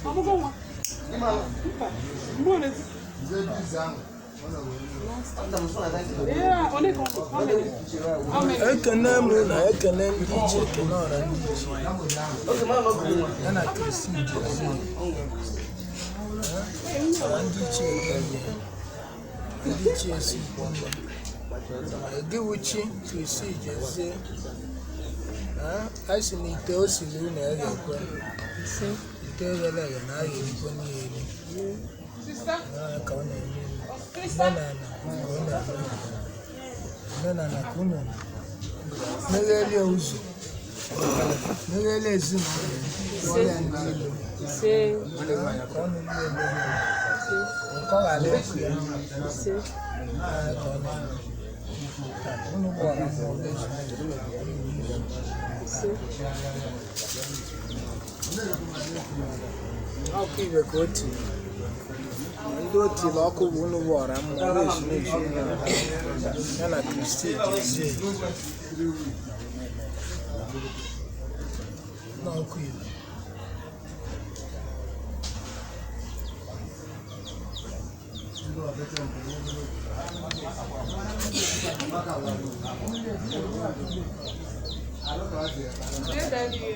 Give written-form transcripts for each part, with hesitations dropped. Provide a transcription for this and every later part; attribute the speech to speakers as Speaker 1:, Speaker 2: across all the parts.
Speaker 1: Ọmụgwọ nwa. Mba. Mgbe ole? Yeah, ole ka ọ bụ? How many? How many?
Speaker 2: Ekene m na ekene ndị iche, ekene ọra ndị iche ya na Kristi Jezie, ọra ndị iche ekene ndị iche esi ikwu nne ediwuchi Kristi Jezie. A sị na ite o siri unu eghe ekwe ite eghele eghe na agha erikwe niile.
Speaker 1: Sister?
Speaker 2: Ka ọ na-eme
Speaker 1: Sister?
Speaker 2: omenala ka ọ na-eme omenala ka unu meghelie ụzọ, meghelie ezinụlọ ya, kpọrọ ya ndị ilo
Speaker 3: Ise.
Speaker 2: ka ọ nụrụ elu nke ọ ghara ịkụ ya.
Speaker 3: Ise.
Speaker 2: Ee, ka ọ na-eme unu gbara mbọ ezinụlọ.
Speaker 3: Ise.
Speaker 2: Ọkụ ibe ka o tiri ndị o tiri ọkụ bụ unu bụ ọra mmụọ bụ ezumezu ya na Kristi Jezie n'ọkụ ibe.
Speaker 1: Yeah, daddy.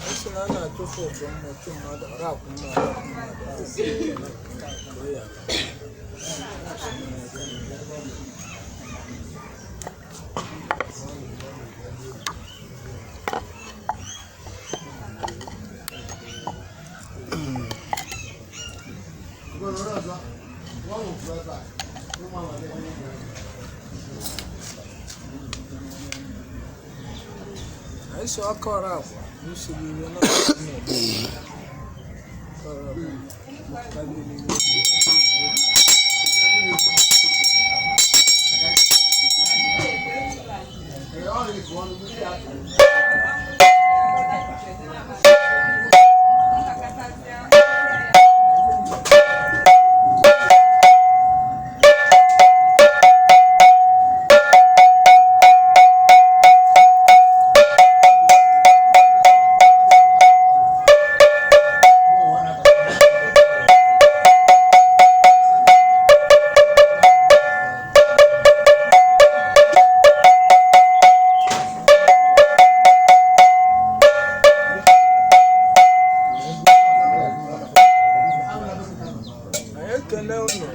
Speaker 1: A sị na a na-atụfu ụtụ mmụọ chụ mmadụ ọrụ akwụ mmadụ akwụ mmadụ ahụ ya. Anyị si ọkọ ọrụ akwa n'usoro iwe na ọrụ akwa. Anyị ekele unu.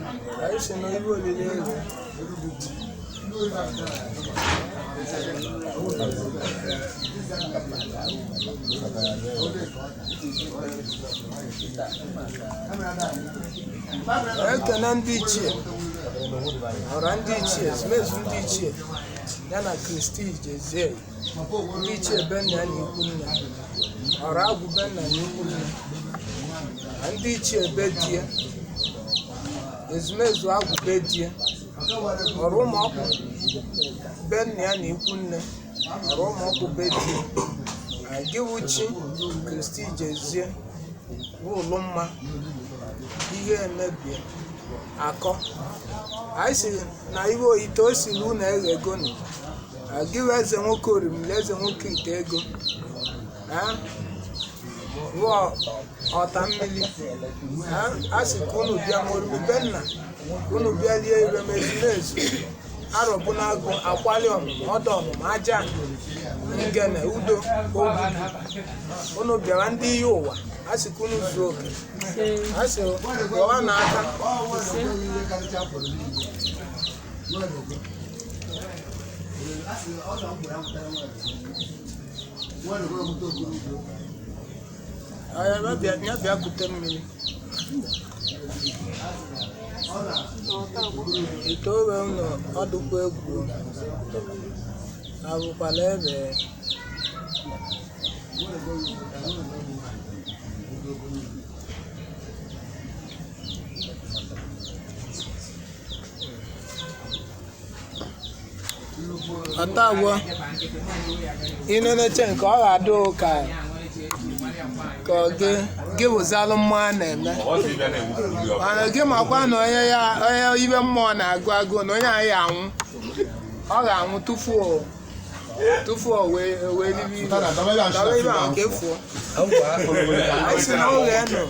Speaker 1: Anyị si na iwe olile ego. Anyị ekele ndị ichie, ọra ndị ichie, ezumezu ndị ichie ya na Kristi Jezie, ndị ichie be nna ya na ikwu nne, ọra agwụ be nna na ikwu nne, na ndị ichie be die, ezumezu agwụ be die, ọrụ ụmụ ọkpụ be nna ya na ikwu nne. Ọra ụmụ ọkpụ be di agịwuchi Kristi Jezie bụ ụlụ mma ihe emebie akọ. Anyị si na iwe oyite o siri unu eghe egonu agịwa eze nwoke orimiri, eze nwoke ite ego rụọ ọta mmiri. A sị ka unu bịa ma oriri be nna, ka unu bịa rie ire ma ezumezu arọbụnagụ akwali ọmụmụ ọdọ ọmụmụ aja ngene udo ogwu. Unu bịara ndị ihe ụwa, a sị ka unu zuo oke. A sị gọwa n'aka. Aya, ya bịa kute mmiri ite owe unu ọdụkwa egwu abụkwala ebe. Ọtagwo ineneche nke ọ ga-adị ụka ka ọ gị gị wụzalụ mmụọ a na-eme, mana gị makwa na onye ya onye ibe mmụọ na-agụ agụ na onye anyị anwụ, ọ ga-anwụ tufu o wee ribe ibe dọba ibe ahụ ka efuo. Anyị si na oge nọ,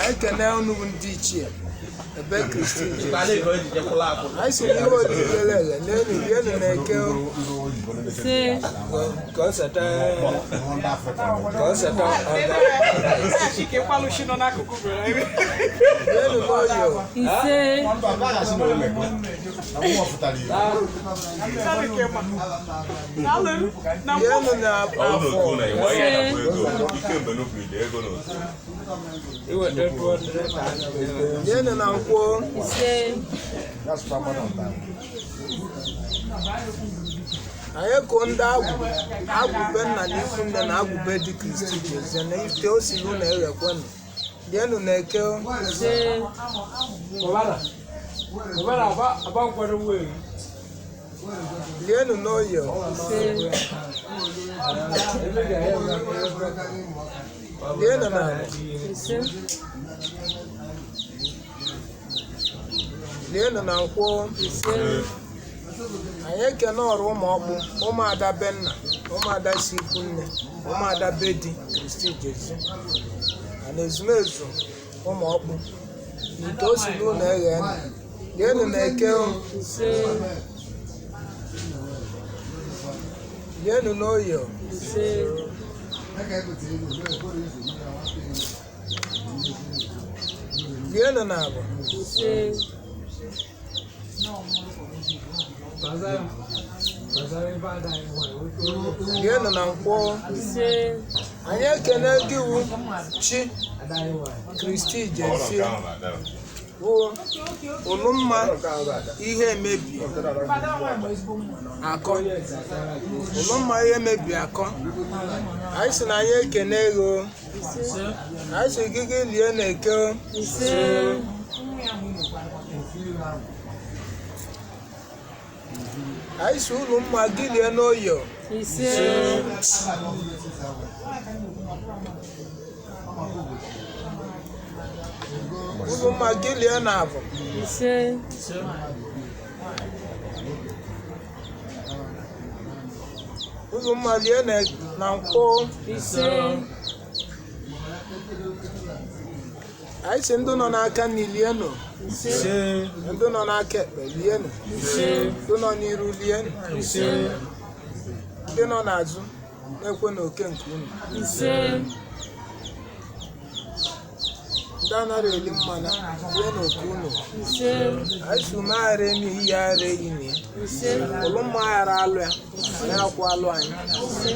Speaker 1: anyị kene unu bụ ndị ichie ebe Kristi Jesu. Anyị si na ihe oriri ghere eghe n'elu rienu na eke.
Speaker 3: Ise.
Speaker 1: Rienu n'oyo.
Speaker 3: Ise.
Speaker 1: Rienu na afọ. Rienu na nkwụ.
Speaker 3: Ise.
Speaker 1: Anyị kụọ ndị agwụ, agwụbe nna na ikwu nne na agwụbe dị Kristi Jesu na ite o si n'ụlọ eghekwenụ rienu na eke.
Speaker 3: Ise.
Speaker 1: Rienu n'oyo.
Speaker 3: Ise.
Speaker 1: Rienu na agwa.
Speaker 3: Ise.
Speaker 1: Rienu na nkwụ.
Speaker 3: Ise.
Speaker 1: Anyị ekene ọrụ ụmụ ọkpụ, ụmụada be nna, ụmụada si ikwu nne, ụmụada be di Kristi Jesu na ezumezu ụmụ ọkpụ ite o si n'ụlọ eghe rienu na eke.
Speaker 3: Ise.
Speaker 1: Rienu n'oyo.
Speaker 3: Ise.
Speaker 1: Rienu na agwa.
Speaker 3: Ise.
Speaker 1: Rienu na nkwụ.
Speaker 3: Ise.
Speaker 1: Anyị ekene gị wu chi Kristi Jesu wụ ụlụmma ihe emebi akọ, ụlụmma ihe emebi akọ. Anyị sị na anyị ekene ego. Anyị sị gị gị lie na eke.
Speaker 3: Ise.
Speaker 1: Anyị sị ụlụ mma gị lie n'oyo.
Speaker 3: Ise.
Speaker 1: Ụlụ mma gị lie na abụ.
Speaker 3: Ise.
Speaker 1: Ụlụ mma lie na nkwụ.
Speaker 3: Ise.
Speaker 1: Anyị sị ndị nọ n'aka nri lienụ.
Speaker 3: Ise.
Speaker 1: Ndị nọ n'aka ekpe lienụ.
Speaker 3: Ise.
Speaker 1: Ndị nọ n'iru lienụ.
Speaker 3: Ise.
Speaker 1: Ndị nọ n'azụ na-ekwe n'oke nke unu.
Speaker 3: Ise.
Speaker 1: Ndị anaghị eli mmanya rie n'oke unu.
Speaker 3: Ise.
Speaker 1: Anyị si ume aghara emi iyi aghara eyi na ya.
Speaker 3: Ise.
Speaker 1: Ụlụ mma aghara alụ ya, anyị akwụ alụ anyị.
Speaker 3: Ise.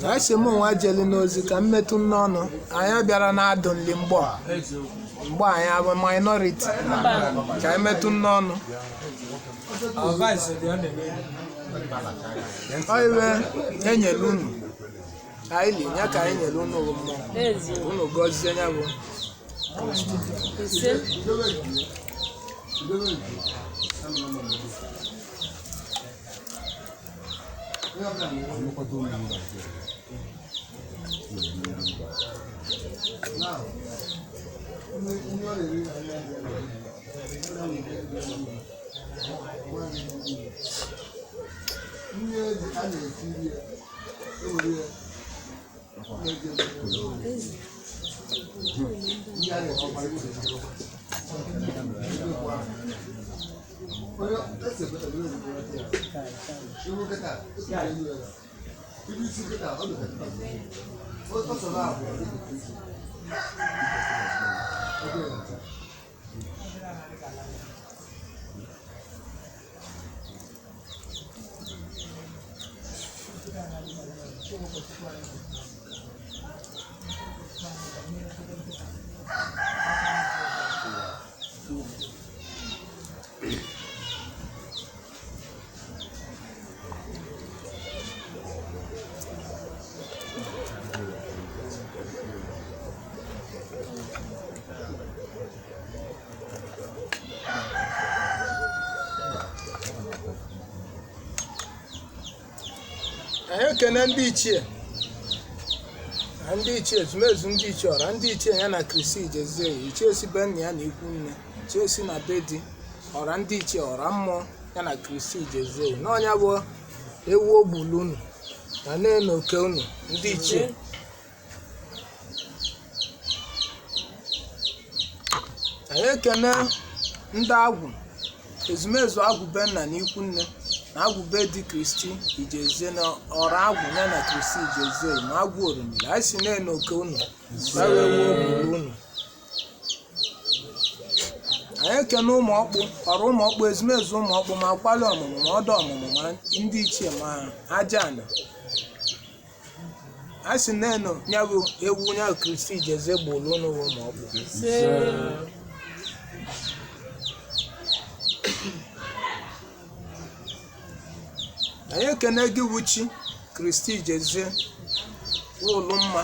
Speaker 1: Anyị si mụ nwa jeli n'ozi ka m metụ n'ọnụ anyị bịara na-adụ nli mgbọ mgbọ anyị abụ minority ka anyị metụ n'ọnụ. Ọ iwe enyere unu Anyị li ya ka anyị nyere unu bụ mmụọ.
Speaker 3: Ezi.
Speaker 1: Unu gọzie ya bụ
Speaker 3: Ise.
Speaker 1: Anyị ekene ndị ichie na ndị ichie, ezumezu ndị ichie, ọra ndị ichie ya na Kristi jezie ichie si be nna ya na ikwu nne, ichie si na be di, ọra ndị ichie, ọra mmụọ ya na Kristi jezie n'ọnya bụ ewu ogbulu unu na na-eno oke unu ndị ichie. Anyị ekene ndị agwụ, ezumezu agwụ be nna na ikwu nne na agwụ be di Kristi ijezie na ọra agwụ ya na Kristi ijezie ma agwụ oromili anyị si na-eno oke unu bara ewu ogbulu unu. Anyị ekene ụmụ ọkpụ, ọrụ ụmụ ọkpụ, ezumezu ụmụ ọkpụ, ma akwali ọmụmụ ma ọdọ ọmụmụ ma ndị ichie ma aja ana a sị na-eno ya bụ ewu ya Kristi ijezie gburu unu bụ ụmụ ọkpụ.
Speaker 3: Ise.
Speaker 1: Anyị ekene gị bụ chi Kristi jezie ụlụ mma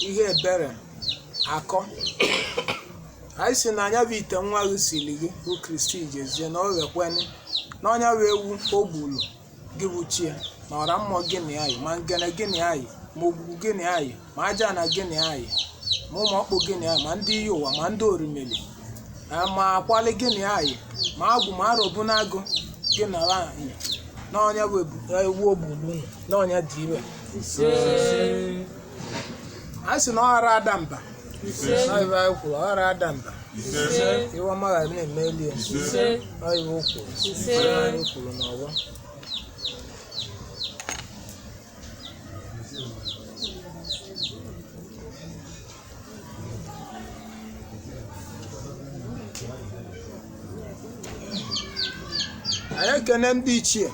Speaker 1: ihe ebere akọ. Anyị si na anya bụ ite nwa gị siri gị bụ Kristi jezie na ọ ghekweni na ọnya bụ ewu o gburu gị bụ chi ya na ọra mmụọ gị na ya yi, ma ngene gị na ya yi, ma ogbugbu gị na ya yi, ma aja na gị na ya yi, ma ụmụ ọkpụ gị na ya yi, ma ndị iyi ụwa, ma ndị orimili, ma akwali gị na ya yi, ma agwụ ma arọbụ n'agụ gị na ya yi, n'ọnya bụ ewu ogbulu unu n'ọnya dị ire.
Speaker 3: Ise.
Speaker 1: A sị na ọ ghara ada mba.
Speaker 3: Ise.
Speaker 1: Ọ ibe anyị kwuru, ọ ghara ada mba.
Speaker 3: Ise.
Speaker 1: Iwe ọma ghara na-emeli ya.
Speaker 3: Ise.
Speaker 1: Ọ ibe o kwuru.
Speaker 3: Ise.
Speaker 1: Anyị kwuru n'ọgbọ. Anyị ekene ndị ichie,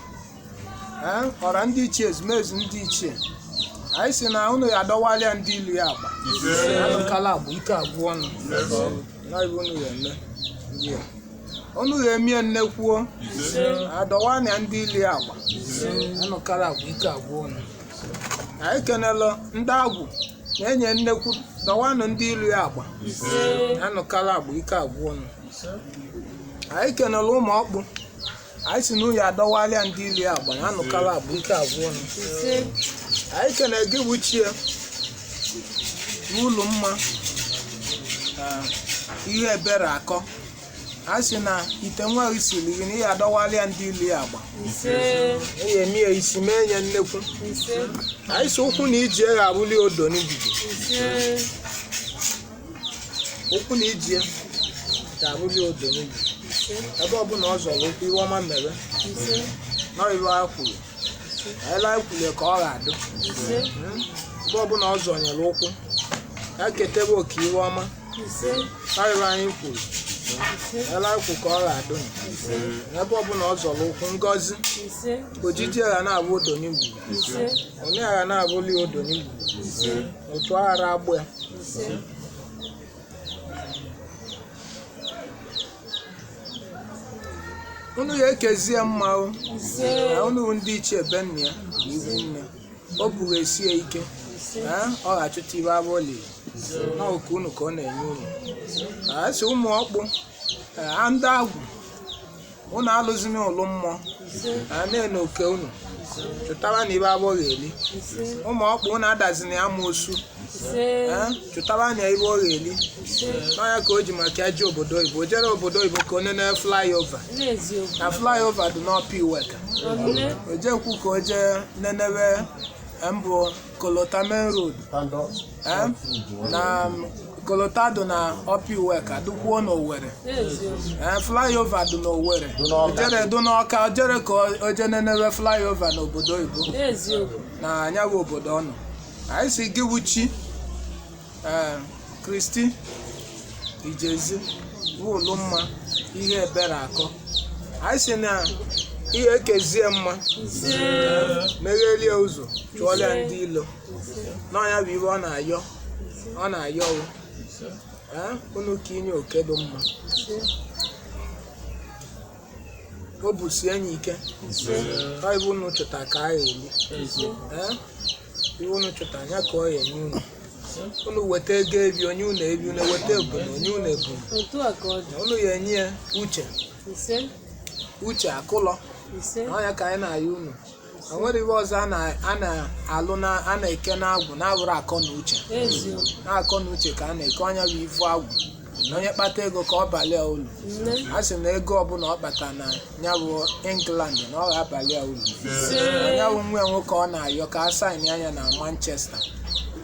Speaker 1: ọra ndị ichie, ezumezu ndị ichie. Anyị si na unu ya adọwalịa ndị ilu ya agba anụkala agba ike agwụ ọnụ na ibe unu ya eme ndị a. Unu ya emie nnekwuo adọwalịa ndị ilu ya agba anụkala agba ike agwụ ọnụ. Anyị kenelụ ndị agwụ na-enye nnekwu dọwanụ ndị ilu ya agba anụkala agba ike agwụ ọnụ. Anyị kenelụ ụmụ ọkpụ. Anyị si na unu ya adọwalịa ndị ilu ya agba na anụkala agba ike agwụ ọnụ. Anyị kene gị bụ chie n'ụlọ mma ihe ebere akọ. A sị na ite nwa gị siri gị na ihe adọwalịa ndị ilu ya agba eyi eme ya isi mee ya nnekwu. Anyị si ụkwụ na ijie ga-abụli odo n'ijiji, ụkwụ na ijie ga-abụli odo n'ijiji ebe ọbụla ọ zọrọ ụkwụ iwe ọma mere na iwe a kwuru anyị laa kwuru ka ọ ga-adụ ebe ọbụla ọ zọnyere ụkwụ ya ketebe oke iwe ọma karịrị anyị kwuru ele kwụ ka ọ ga-adụ ebe ọbụla ọ zọrọ ụkwụ ngọzi ojiji agha na-abụ odo n'igwu onye agha na-abụli odo n'igwu otu aghara agbụ ya. Unu ya ekezie mma o na unu bụ ndị ichie be nna ya na ikwu nne. O buru esie ike.
Speaker 3: Ise.
Speaker 1: Ee, ọ ga-achụta ibe abụọli na oke unu ka ọ na-enye unu. A sị ụmụ ọkpụ, ee, ndị agwụ unu alụzina ụlụ mmụọ.
Speaker 3: Ise.
Speaker 1: A na-ene oke unu chụtara na ibe abụọ ga-eli.
Speaker 3: Ise.
Speaker 1: Ụmụ ọkpụ unu adazina ya amoosu.
Speaker 3: Ise.
Speaker 1: Ee, chụtara na ibe ọ ga-eli.
Speaker 3: Ise.
Speaker 1: N'ọnya ka o ji maka ya ji obodo oyibo. O jere obodo oyibo ka o nene flyover.
Speaker 3: N'eziokwu.
Speaker 1: Na flyover dị n'ọpa Iweka.
Speaker 3: Nne.
Speaker 1: O jekwu ka o jee nenebe mbụ Kolota main road. Eh, na Kolota dị na ọpa Iweka dịkwuo n'Owere.
Speaker 3: N'eziokwu.
Speaker 1: Eh, flyover dị n'Owere. O jere dị n'Ọka, o jere ka o jee nenebe flyover n'obodo oyibo.
Speaker 3: N'eziokwu.
Speaker 1: Na anya bụ obodo ọ nọ. Anyị si gị bụ chi, ee, Kristi Ijezi wụlụ mma ihe ebere akọ. Anyị si na ihe ekezie mma.
Speaker 3: Ise.
Speaker 1: Meghelie ụzọ, chụọla ya ndị ilo. N'ọnya bụ ibe ọ na-ayọ, ọ na-ayọ o. Ee, unu ka inye oke dị mma.
Speaker 3: Ise.
Speaker 1: O busie enyi ike.
Speaker 3: Ise.
Speaker 1: Ọ ibe unu chụta ka a ga-eli. Ee, ibe unu chụta ya ka ọ ga-enye unu. Unu weta ego ebi onye unu ebi, unu eweta ebunu onye unu ebunu.
Speaker 3: Otu a ka ọ dị.
Speaker 1: Na unu ya enye ya uche.
Speaker 3: Ise.
Speaker 1: Uche akụlọ.
Speaker 3: Ise.
Speaker 1: Na ọnya ka anyị na-ayọ unu. O nwere ibe ọzọ a na-alụ na a na-eke n'agwụ na-abụrụ akọ na uche.
Speaker 3: N'eziokwu.
Speaker 1: Na akọ na uche ka a na-eke ọnya bụ ivu agwụ. Na onye kpata ego ka ọ balịa ulu.
Speaker 3: Nne.
Speaker 1: A sị na ego ọbụla ọ kpata na ya bụ England na ọ ga-abalị ya ulu.
Speaker 3: Ise.
Speaker 1: Ya bụ nwa ya nwoke ọ na-ayọ ka a saịn anya na Manchester.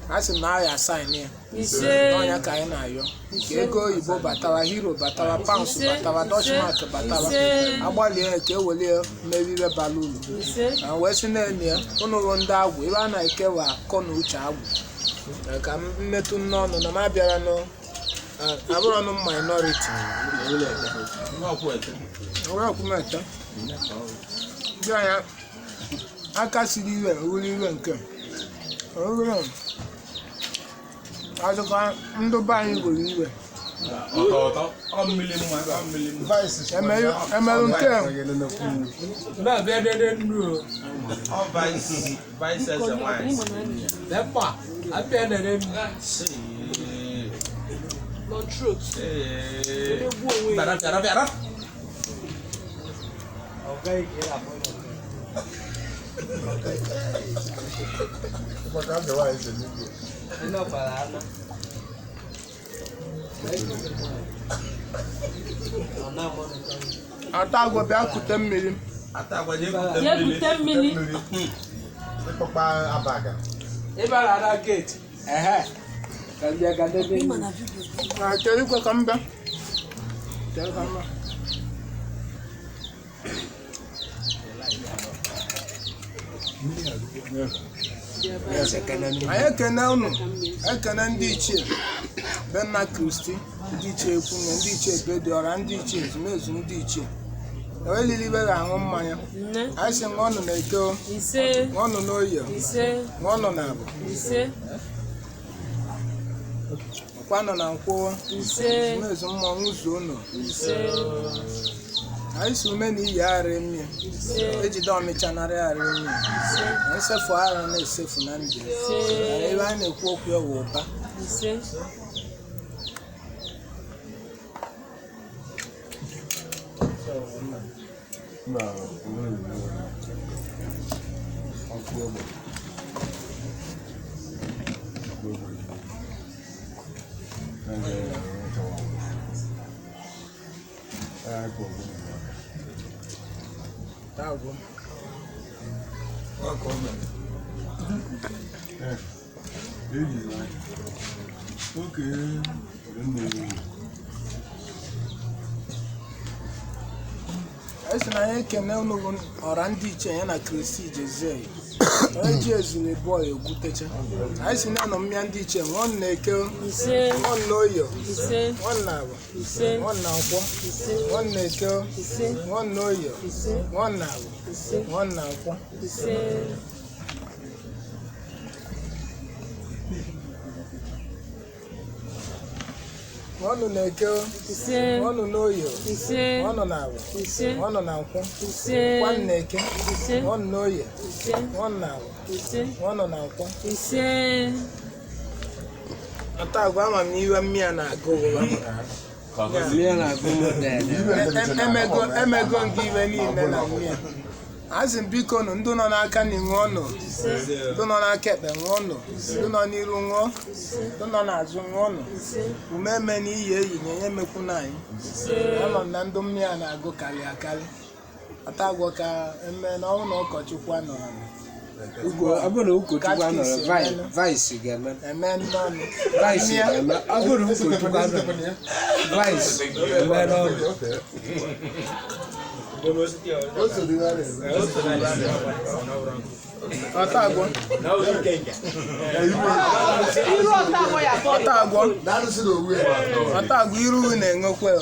Speaker 1: A sị na a ya saịn ya.
Speaker 3: Ise.
Speaker 1: N'ọnya ka anyị na-ayọ ka ego oyibo batara, euro batara, pounds batara, Dutch mark batara.
Speaker 3: Ise.
Speaker 1: Agbalie ka ewelie mmerire bara uru.
Speaker 3: Ise.
Speaker 1: Na wee sị na-enye ya unu bụ ndị agwụ ebe a na-ekewa akọ na uche agwụ. Ee, ka m mmetụ n'ọnụ na m abịara nụ abụrọ nụ minority. Onwe okwumete. Ndị anya aka siri iwe wuru iwe nke owure azụkwa ndụ be anyị gwuru iwe. Emerụ nke ata agwọ bịa kute mmiri.
Speaker 3: Jee kute mmiri.
Speaker 1: Na chere ikwe ka m bịa. Chere ka m bịa. Anyị ekene unu, ekene ndị ichie be nna Kristi, ndị ichie ekwunye, ndị ichie bediọra, ndị ichie ezumezu, ndị ichie elili ibe ga-aṅụ mmanya.
Speaker 3: Nne.
Speaker 1: Anyị sị ṅụọnụ na eke o,
Speaker 3: Ise.
Speaker 1: ṅụọnụ n'oye,
Speaker 3: Ise.
Speaker 1: ṅụọnụ na abụ,
Speaker 3: Ise.
Speaker 1: kwanụ na nkwụ.
Speaker 3: Ise.
Speaker 1: Ezumezu mmọnwụ zuo unu.
Speaker 3: Ise.
Speaker 1: Anyị si ume na iyi arị mmiri.
Speaker 3: Ise.
Speaker 1: Ejide ọmịcha narị arị mmiri. Na nsefu ara na-esefu na ndụ.
Speaker 3: Ise.
Speaker 1: Ebe anyị na-ekwu okwu ya bụ ụba.
Speaker 3: Ise.
Speaker 1: Tagwo. Anyị sị na anyị ekene unu bụ ọra ndị ichie ya na Kristi Jezie onye ji ezuru bọọlụ egwutecha. Anyị sị na nọ mmịa ndị ichie ṅụọ na eke,
Speaker 3: Ise.
Speaker 1: ṅụọ na oyo,
Speaker 3: Ise.
Speaker 1: ṅụọ na agwa,
Speaker 3: Ise.
Speaker 1: ṅụọ na nkwọ,
Speaker 3: Ise.
Speaker 1: ṅụọ na eke,
Speaker 3: Ise.
Speaker 1: ṅụọ na oyo,
Speaker 3: Ise.
Speaker 1: ṅụọ na agwa,
Speaker 3: Ise.
Speaker 1: ṅụọ na nkwọ.
Speaker 3: Ise.
Speaker 1: Ṅụọnụ na eke o.
Speaker 3: Ise.
Speaker 1: Ṅụọnụ n'oye o.
Speaker 3: Ise.
Speaker 1: Ṅụọnụ na awọ.
Speaker 3: Ise.
Speaker 1: Ṅụọnụ na nkwụ.
Speaker 3: Ise.
Speaker 1: Kwanụ na eke.
Speaker 3: Ise.
Speaker 1: Ṅụọnụ n'oye.
Speaker 3: Ise.
Speaker 1: Ṅụọnụ na awọ.
Speaker 3: Ise.
Speaker 1: Ṅụọnụ na nkwụ.
Speaker 3: Ise.
Speaker 1: Ọta agwa ama m n'iwe mmịa na-agụ ụwa.
Speaker 4: Mmiri na-agụ m dede.
Speaker 1: Emego emego nke iwe niile na mmịa. Azị m biko nụ ndị nọ n'aka na ṅụọnụ, ndị nọ n'aka ekpe ṅụọnụ, ndị nọ n'iru ṅụọ, ndị nọ n'azụ ṅụọnụ.
Speaker 3: Ise.
Speaker 1: Ume eme na iyi eyi na enye emekwu na anyị.
Speaker 3: Ise.
Speaker 1: Ama m na ndị mmịa na-agụ karị akarị. Ọta agwọ ka eme na ọnwụ na ụkọchukwu anọrọ
Speaker 4: Ọ bụrụ na ụkọchukwu anọrọ, vice ga-eme.
Speaker 1: eme nnọnụ.
Speaker 4: Vice ga-eme. Ọ bụrụ na ụkọchukwu anọrọ, vice eme n'ọnụ.
Speaker 1: Ọta agwọ. Ọta agwọ. Ọta agwọ iru na-enwekwa o.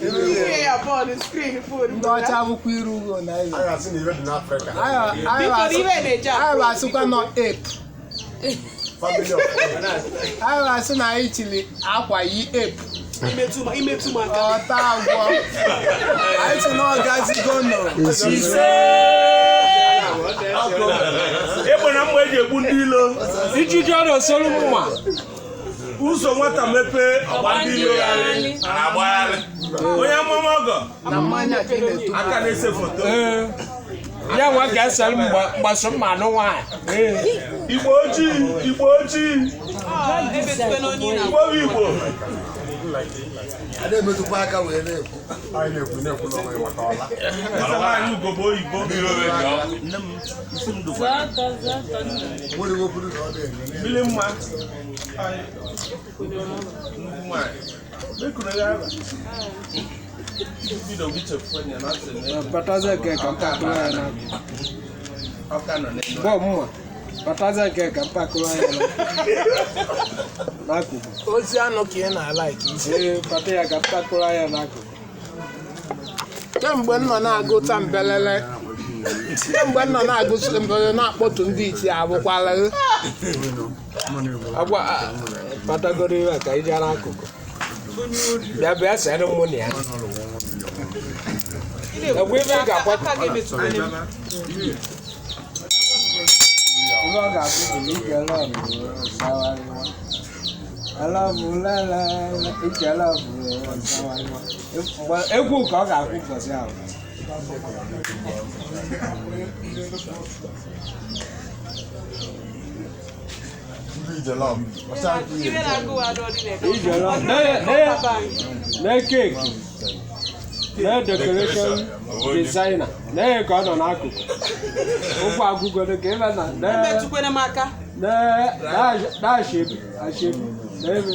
Speaker 1: Iru ndị ọcha bụkwa iru ugo na iru. Anyị asịkwa nọ ape. Anyị asị na anyị chiri akwa yi ape. Ọta agwọ. Anyị sị na ọ gazigo nọ.
Speaker 3: Ise.
Speaker 5: Egbe na mgbe eji egbu ndị ilo.
Speaker 4: Ijiji ọ na-esolu mma.
Speaker 5: Ụzọ nwata mepee ọgba ndị ilo na-agbagharị. Onye amụma ọgọ
Speaker 1: Na mmanya ka ị na-etu.
Speaker 5: aka na-ese foto.
Speaker 4: Ee. Ya nwa ga-eselu mgbaso mma anụ nwaanyị. Ee.
Speaker 5: Igbo ojii, Igbo ojii, Igbo bụ Igbo.
Speaker 2: A na-emetụkwa aka wee na-ekwu.
Speaker 5: Eze nwaanyị ugogbe oyibo. Nne m, isi m dụkwa.
Speaker 3: Zọọ ọtọ, zọọ ọtọ nna.
Speaker 2: Nwere okwuru na ọ na-eme.
Speaker 5: Mmiri mma. Anyị, nnukwu nwaanyị. Mekuru ya aba. Bido gị chefuo ya na asị na
Speaker 4: Bataza nke ka mpakụrụ ya n'akụkụ.
Speaker 5: ọka nọ n'elu.
Speaker 4: Bọọ mma. Bataza nke ka mpakụrụ ya n'akụkụ.
Speaker 1: Ozi anụ ka ị na-alaiki isi.
Speaker 4: Ee, bata ya ka mpakụrụ ya n'akụkụ.
Speaker 1: Kemgbe m nọ na-agụta mbelele, kemgbe m nọ na-agụta mbelele na-akpọtu ndị ichie abụkwala gị.
Speaker 4: Agwa batagoro ihe a ka ije n'akụkụ. Bịa bịa sere mụ na ya. Egwu ebe ị ga-akwatu. Ihe ọ ga-abụ bụ na ije lọbụ ọsawariwa. Alọbụ lala ije lọbụ ọsawariwa. Mgbe egwu ka ọ ga-akwụ ụbọchị ahụ. Ije lọbụ. Nee keeki. Nee decoration designer. Nee ka ọ nọ n'akụkụ. Ụkwụ agwụgoro ka ebe na nee nee na-ashebi ashebi n'ebe.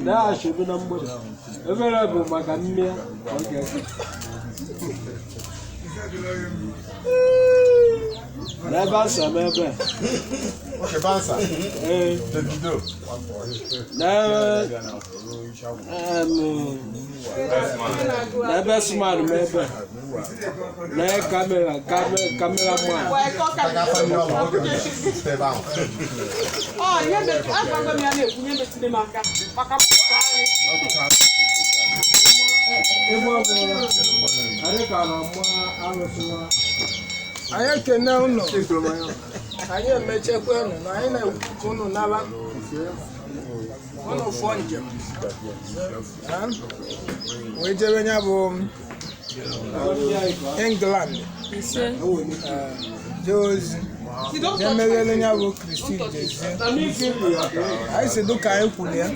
Speaker 4: Na-ashebi na mgbede. Obere bụ maka mmịa oge. N'ebe asa m ebe. Ee. N'ebe smart m ebe. Na kamera kamera man. Ebe ọ bụla anyị ka na-amụ arụsịwa.
Speaker 1: Anyị ekene unu. Anyị emechekwa unu na anyị na-ekwu ka unu naba. Unu fụọ njem. Ha? Wee jebe ya bụ England.
Speaker 3: Ise.
Speaker 1: Jee ozi. Jee meghele ya bụ Christine Jezie. Anyị si dịka anyị kwuru ya.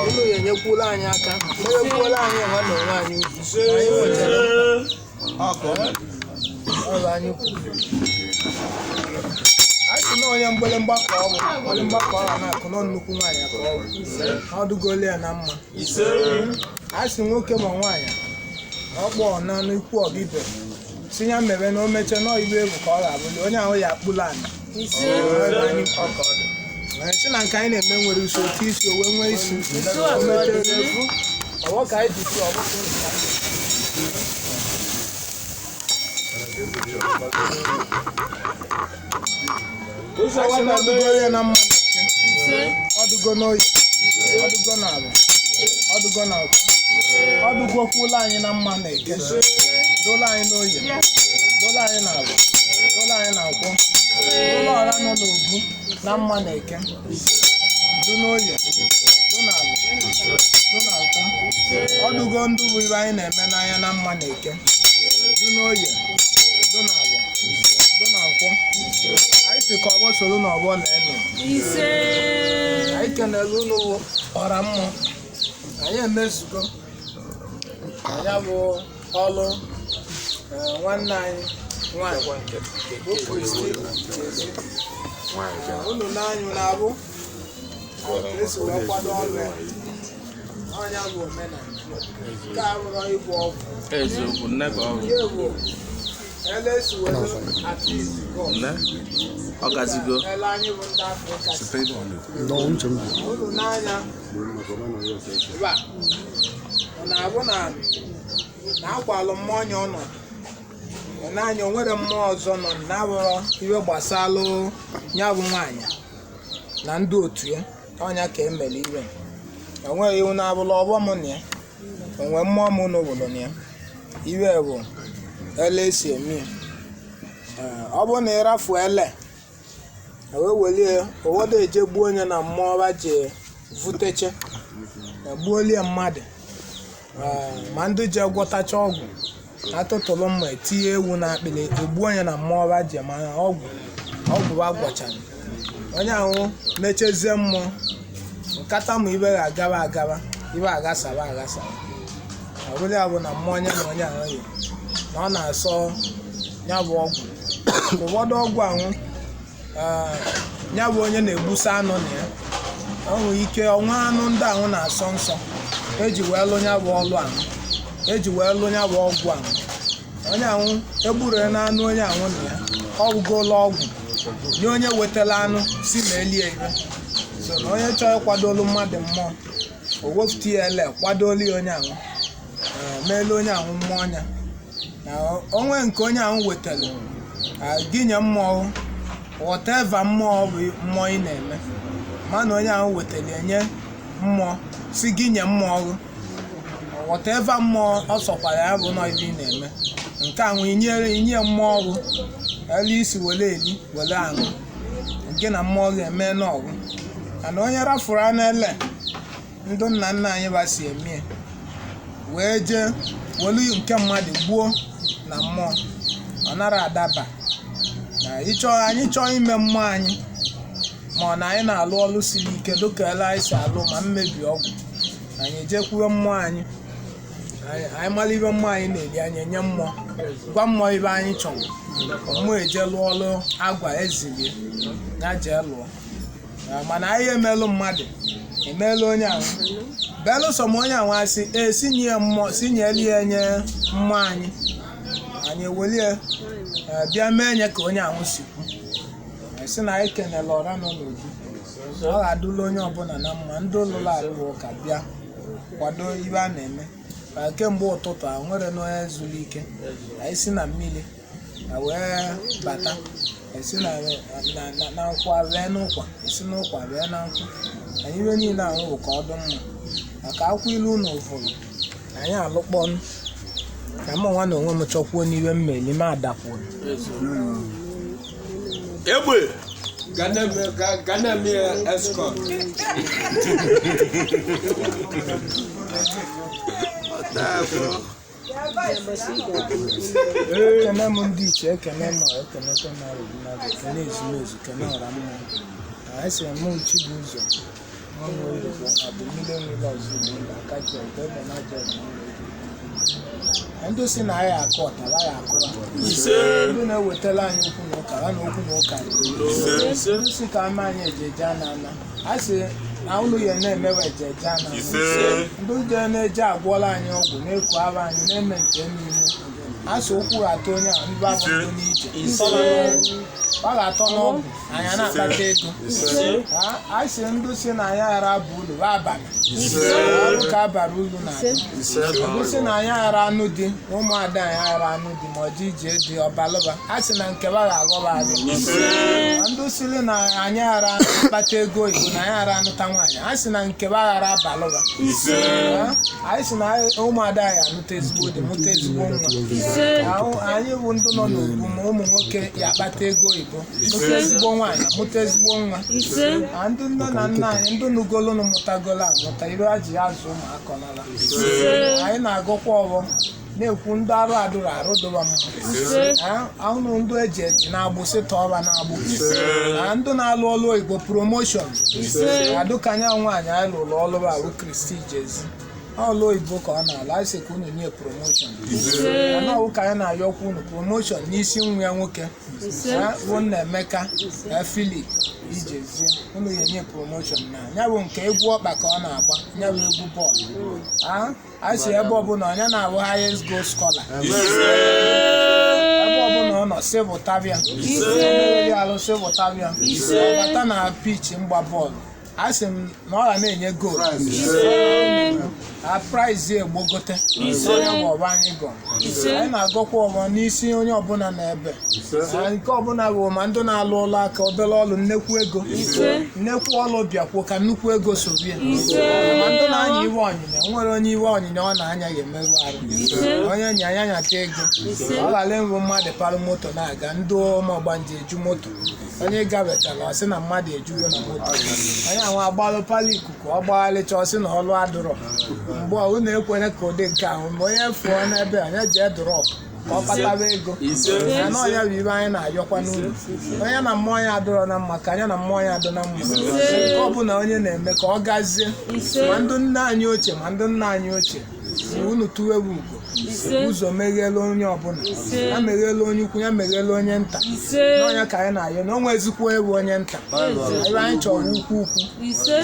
Speaker 1: Unu ya enyekwula anyị aka. Meghekwuola anyị ha na onwe anyị ụzọ. Anyị nwetara ọrụ anyị kwuru. Anyị sị na onye mgbịrịmgba ka ọ bụ mgbịrịmgba ka ọ ga na-akụ nọ nnukwu nwaanyị ka ọ bụ. Ọ dụgolu ya na mma. A sị nwoke ma nwaanyị ọ kpọọ na n'ikwu ọbịbịa si ya mere na o mechie na ibe egwu ka ọ ga-abụli onye ahụ ya akpụla ana.
Speaker 3: Ise.
Speaker 1: Ee, si na nke anyị na-eme nwere isi otu isi o wee nwee isi. O mechere efu, ọwọ ka anyị ji si ọbụkụ.
Speaker 4: Ụzọ
Speaker 1: Anyị sị na
Speaker 4: nwata
Speaker 1: ọ dụgolu ya na mma. Ọdụgo n'oyi, ọdụgo n'ala, ọdụgo na nkwọ, ọdụgo kwuola anyị na mma na eke, dola anyị n'oyi, dola anyị n'ala, dola anyị na nkwọ, dola ọra nọ n'obu na mma na eke, do n'oyi, do n'ala, do na nkwọ, ọdụgo ndụ bụ ibe anyị na-eme n'anya na mma na eke, do n'oyi, do n'ala, do na nkwọ. Anyị si ka ọgbọ soro n'ọgbọ na-ene.
Speaker 3: Ise.
Speaker 1: Anyị kenere unu bụ ọra mmụọ. Anyị emezugo ya bụ ọlụ nwanne anyị nwanyị bụ Kristi Jezi. Unu n'anyụ na-abụ ka esi wee kwado ọlụ ya. Ọnya bụ omenala nke a bụrụ ịgwọ ọgwụ.
Speaker 5: Eziokwu, nne ka ọ bụ.
Speaker 1: Nke bụ ele esi were appease God.
Speaker 5: Nne, ọ gazigo.
Speaker 1: Ele anyị bụ ndị Afrịka si. Unu n'anya ebe a, ọ na-abụ na na akwalụ mmụọ onye ọnọdụ ọ n'anya o nwere mmụọ ọzọ nọ na-abụrọ ihe gbasalụ ya bụ nwaanyị na ndị otu ya. Ọnya ka emere iwe o nweghị iwu na-abụla ọgbọ m na ya onwe mmụọ m n'obodo na ya. Iwe bụ ele esi eme ya. Ee, ọ bụrụ na ịrafu ele wee welie ụfọdụ eje gbuo onye na mmụọ ba je vuteche egbuolie mmadụ. Ee, ma ndị je gwọtacha ọgwụ atụtụrụ mma etinye ewu na akpịrị egbuo onye na mmụọ ba je, ma ọgwụ ọgwụ ba gwọchara onye ahụ mechezie mmụọ nkata ma ibe ga-agaba agaba ibe aghasaba aghasaba. Ọ bụrụ ya bụ na mmụọ onye na onye ahụ yi na ọ na-asọ ya bụ ọgwụ. Ụfọdụ ọgwụ ahụ, ee, ya bụ onye na-egbusa anụ na ya o nwere ike ọnwa anụ ndị ahụ na-asọ nsọ eji wee lụ ya bụ ọlụ ahụ, eji wee lụ ya bụ ọgwụ ahụ. Onye ahụ egburu ya na anụ onye ahụ na ya ọ bụgola ọgwụ nye onye wetara anụ si ma elie ibe so na onye chọrọ ịkwadolu mmadụ mmụọ o wepụta ya ele kwadolu ya onye ahụ, ee, meelu onye ahụ mmụọ ya na onwe nke onye ahụ wetara gị nye mmụọ whatever mmụọ bụ mmụọ ị na-eme, mana onye ahụ wetara enye mmụọ si gị nye mmụọ gị whatever mmụọ ọ sọkwara ya bụ nọ ibe ị na-eme nke ahụ inyere inye mmụọ ọgụ elu isi were eli were aṅụ nke na mmụọ gị eme n'ọgụ. Mana onye rafuru anụ ele ndụ nna nna anyị ba si eme wee jee welu nke mmadụ gbuo na mmụọ ọ nara adaba. Na ịchọ anyị chọọ ime mmụọ anyị ma ọ na anyị na-alụ ọlụ siri ike dịka ele anyị si alụ ma mmebi ọgwụ, anyị ejekwuwe mmụọ anyị, anyị mara ibe mmụọ anyị na-eri, anyị enye mmụọ gwa mmụọ ibe anyị chọrọ mmụọ eje lụọ ọlụ agwa ezilie ya jee lụọ. Mana anyị emelụ mmadụ emeela onye ahụ belụsọ ma onye ahụ asị ee sinye mmụọ sinyelu ya enye mmụọ anyị, anyị ewelie bịa mee nye ka onye ahụ si kwu. Anyị sị na anyị kenele ọra nọ n'obi, ọ ga-adụla onye ọbụla na mma. Ndị ụlọ alụrụ ụka bịa kwado ibe a na-eme ma kemgbe ụtụtụ a nwere na onye zuru ike. Anyị si na mmiri na wee bata, esi na na nkwụ wee n'ụkwa, esi n'ụkwa wee na nkwụ. Anyị ibe niile ahụ bụ ka ọ dị mma maka akwụ ilu na ụvụrụ anyị alụkpọnụ ka mụ nwa na onwe m chọkwuo n'iwe mmeli m adakwuru.
Speaker 5: Egbe.
Speaker 4: Ga na-eme ya escort.
Speaker 1: Ekene m ndị iche, ekene m ọra, ekenekwe m ọra mmadụ, ekene ezumezu, kene ọra mmụọ. Anyị sịrị mụ nchi bụ ụzọ nwa oyibo abụ mmiri nwere ọzọ igbo ndụ aka ji ọgụ ebe na aja ọgụ na ndị si na anyị akụ ọtara ya akụwa, ndị na-ewetara anyị okwu na ụka ha na okwu na ụka, ndị si ka ama anyị ejeje ana ana a sị na ụlọ ya na-emewe ejeje ana ana, ndị je na-eje agwọla anyị ọgwụ na-eku ara anyị na-eme nke n'ime Asị ụkwụ ga-atọ onye a ndị ahụ ndụ n'ije. Ọ ga-atọ n'ọgwụ anyị na-akpata ego. A sị ndụ si na anyị ghara abụ ulu bụ abalị ọrụ ka abara ulu na ndụ si na anyị ghara anụ di, ụmụada anyị ghara anụ di, ma ọ dị ije dị ọbalụba. A sị na nkeba ga-aghọba anyị. Ndụ siri na anyị ghara akpata ego oyibo, na anyị ghara anụta nwaanyị, a sị na nkeba ghara abalụba. Anyị sị na ụmụada anyị anụta ezigbo di, mụta ezigbo nwa. Anyị bụ ndụ nọ n'ugwu, ma ụmụ nwoke ya akpata ego oyibo, mụta ezigbo nwaanyị, mụta ezigbo nwa. Na ndị nne na nna anyị, ndị nugolunu mụtagolo amụta ibe ha ji azụ ụmụaka n'ala. Anyị na-agụkwa ọghọ na-ekwu ndị arụ adụrụ arụ dụba mma, ahụnụ ndụ eji eji na-agbụ sịta ọba na-agbụ, na ndị na-alụ ọlụ oyibo promotion adụkanya. Nwaanyị anyị lụrụ ọlụ bụ Kristi Jezi, ọlụ oyibo ka ọ na-alụ. Anyị sị ka unu nye promotion na ọwụ ka anyị na-ayọkwa unu promotion n'isi nwa ya nwoke bụ nna Emeka na Filip Ijezie. Unu ga-enye promotion na ya bụ nke egwu ọkpa ka ọ na-agba, ya bụ egwu bọọlụ. A sị ebe ọbụla onye na-abụ highest goal scorer, ebe ọbụla ọ nọ sịbụtabịa mmeri alụ sịbụtabịa ọbata na pitch mgba bọọlụ. A sị m na ọ ga na-enye goal a prize egbogote onye bụ ọba anyị gọ. Anyị na-agọkwa ọbọ n'isi onye ọbụla na-ebe nke ọbụla bụ, ma ndị na-alụ ụlọ aka, obere ọlụ, nnekwu ego, nnekwu ọlụ bịakwuo ka nnukwu ego sobie, ma ndị na-anya iwe ọnyịnya nwere onye iwe ọnyịnya ọ na-anya ya emerụ arụ, onye nya ya nyata ego ọ ghara ịbụ mmadụ parụ moto na-aga, ndị ụmụọgbanje eju moto, onye gabetara ọ sị na mmadụ ejugo na moto, onye anwa agbalụ pala ikuku ọ gbaghalịcha, ọ sị na ọlụ adụrọ. Mgbe ọ na-ekwere ka ụdị nke ahụ mgbe onye fụọ n'ebe onye jee drọp ka ọ kpataba ego na ọnya bụ ibe anyị na-ayọkwa n'ụlọ. Onye na mmụọ ya adịrọ na mma, ka anya na mmụọ ya adị na mma. Nke ọbụla onye na-eme ka ọ gazie, ma ndị nna anyị ochie, ma ndị nna anyị ochie, unu tụwewe ugo ụzọ meghela onye ọbụla, ya meghela onye ukwu, ya meghela onye nta. N'ọnya ka anyị na-ayọ na o nwezikwa ewu onye nta. Ebe anyị chọrọ ukwu ukwu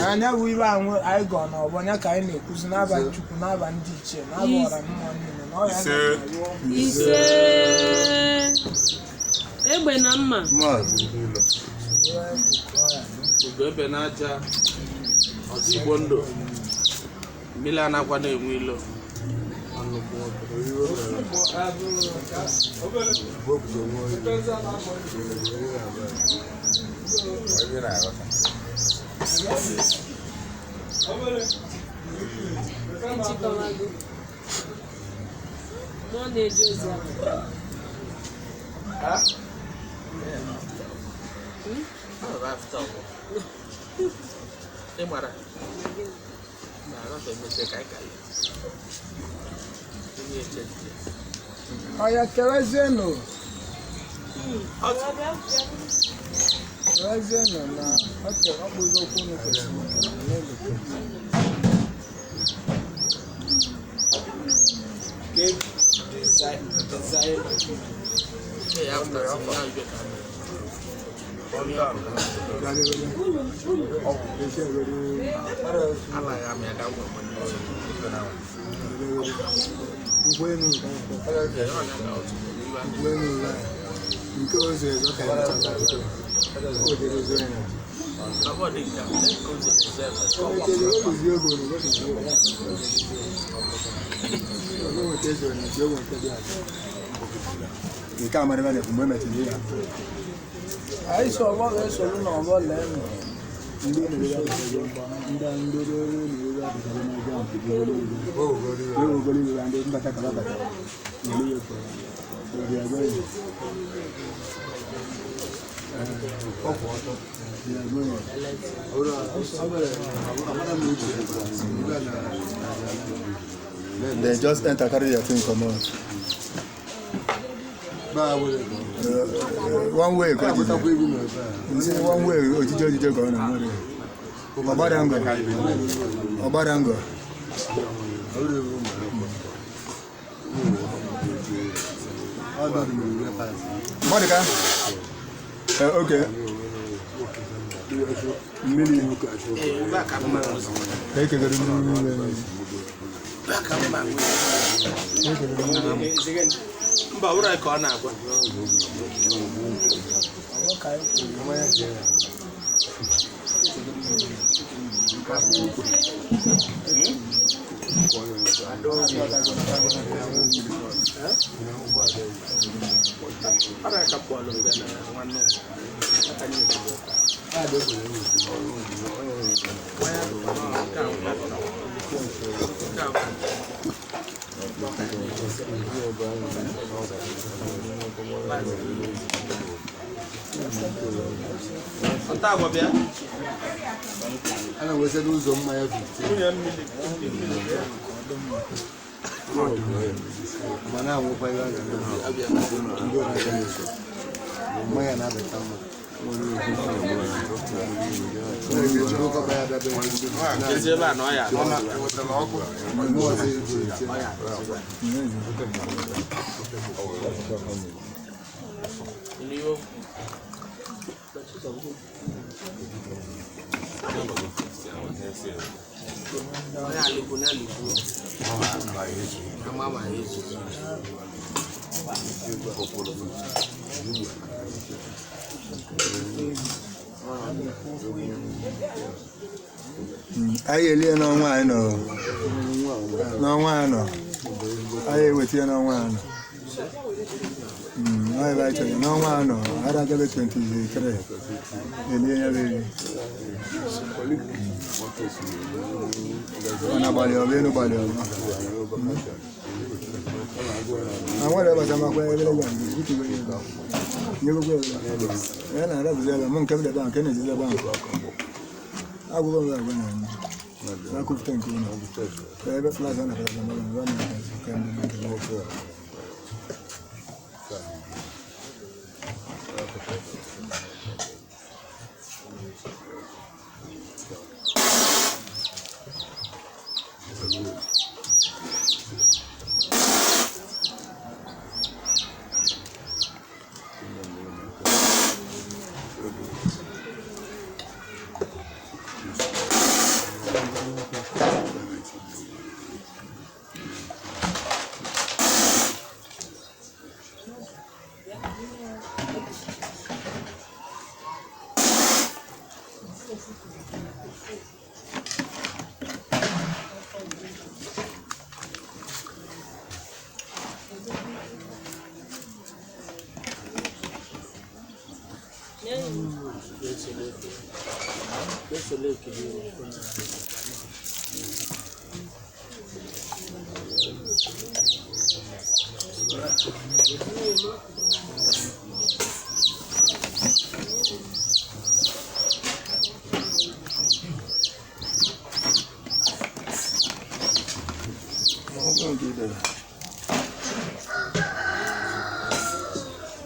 Speaker 1: anya bụ ibe anyị gọọ n'ọgbọ ya ka anyị na-ekwuzi n'aba Chukwu, n'aba ndị ichie, n'aba ọra mmụọ niile na ọya.
Speaker 3: Ise. Egbe na mma.
Speaker 5: Ugo ebe n'aja ọzọ igbo ndụ mmiri anakwa na-enwe ilo.
Speaker 3: Ejikọwago. Mmụọ na-eje ozi ahụ.
Speaker 5: Ịgbara na-arọta emeche ka anyị ka ya onye eche echiche.
Speaker 1: Ọya kerezienụ, kerezienụ na oke ọkpụzi okwu unu kwesịrị ikele n'elu.
Speaker 5: Cake design design ya pụtara sị ya ibe ka mere. Anaghị amị aga ngwa ngwa n'ụzọ. Ọ dị nke a, ka ụzọ design.
Speaker 6: Nke a mara ebe a na-ekwu mgbe emechara ihe a.
Speaker 1: Anyị si ọgbọ ga-esoro n'ọgbọ lee nụ.
Speaker 6: Ndị na-ere ndị ndị na-ere abụzara n'aja nke ogolo iwe ndị mbata ka babata na-ere ya ka ọ bịa gwa ya. Bịa gwa ya. They just enter, carry your thing comot. One way ka ojije. Nsị one way ojije ojije ka ọ na-enwere. Ọgbara ngọ. Ọgbara ngọ. Mmadụ ka? Okay. Mmiri. Ka ekegoro mmiri niile.
Speaker 5: Mba, ụra ka ọ na-agwa. Ọrịa ka bọọlụ mgbe na nwanne m. Aka nye obodo. Nke a Ọta agwa bịa.
Speaker 6: A na-enwesịrị ụzọ mmanya 15.
Speaker 5: Nwunye mmiri.
Speaker 6: Ma na-anwụkwa ihe a ga-eme. Ndị ọrụ aka na-eso. Mmanya na-abata mma.
Speaker 5: Ezi ebe a na ọ ya anọ ọdụ ya.
Speaker 6: Anyị elie n'ọnwa anyị nọ, n'ọnwa anọ anyị eweta ya, n'ọnwa anọ. Ọ ebe anyị chọrọ n'ọnwa anọ ara agabe 23 elie ya bụ eri. Ọ na-agbalị ọbụ elu gbalị ọbụ. Àwọn ọ̀rẹ́ bàtà máa pẹ́ ẹgbẹ́ lẹ́gbẹ̀ẹ́ àgbẹ̀ ìdíkì wẹ́yẹ ní gbogbo ẹ̀rọ ẹ̀ náà rẹ̀ bùsẹ̀ mú nǹkan bẹ̀rẹ̀ báwọn kẹ́nà ìdílé báwọn agbègbè ọ̀rẹ́ àgbẹ̀ náà ní lákòókò tẹ̀ nǹkan náà ẹgbẹ́ fúláṣí ọ̀nà fúláṣí ọ̀nà fúláṣí ọ̀nà.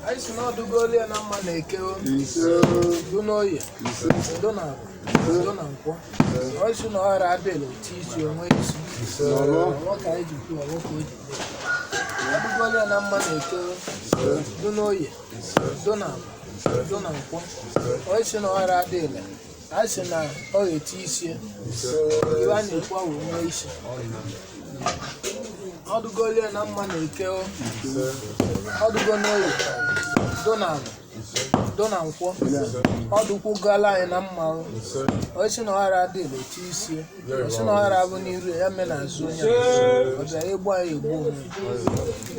Speaker 1: Anyị si n'ọdụgo olie na mma na eke o. Udo n'oye, udo na agwa, udo na nkwọ. Ọ sị na ọghara adịla otu isi onwe isi. Ọwọ ka anyị ji kwuo, ọwọ ka o ji mee. Ọdụgo olie na mma na eke o. Udo n'oye, udo na agwa, udo na nkwọ. Ọ sị na ọghara adịla, a sị na ọ ga-eti isi. Iwe a na-ekwu awụ onwe isi. Ọdụgo olie na mma na eke o. Ọdụgo n'oye, udo na ala, udo na nkwọ. Ọdụkwugala anyị na mma o. Osi na ọghara adịla otu isi, osi na ọghara abụ n'iru ya mee n'azụ onye a. Ọ bịara egbu anyị egbu onwe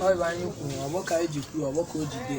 Speaker 1: ọ bụ anyị kwuru, ọ bụ ka anyị ji kwuo, ọ bụ ka o ji dị.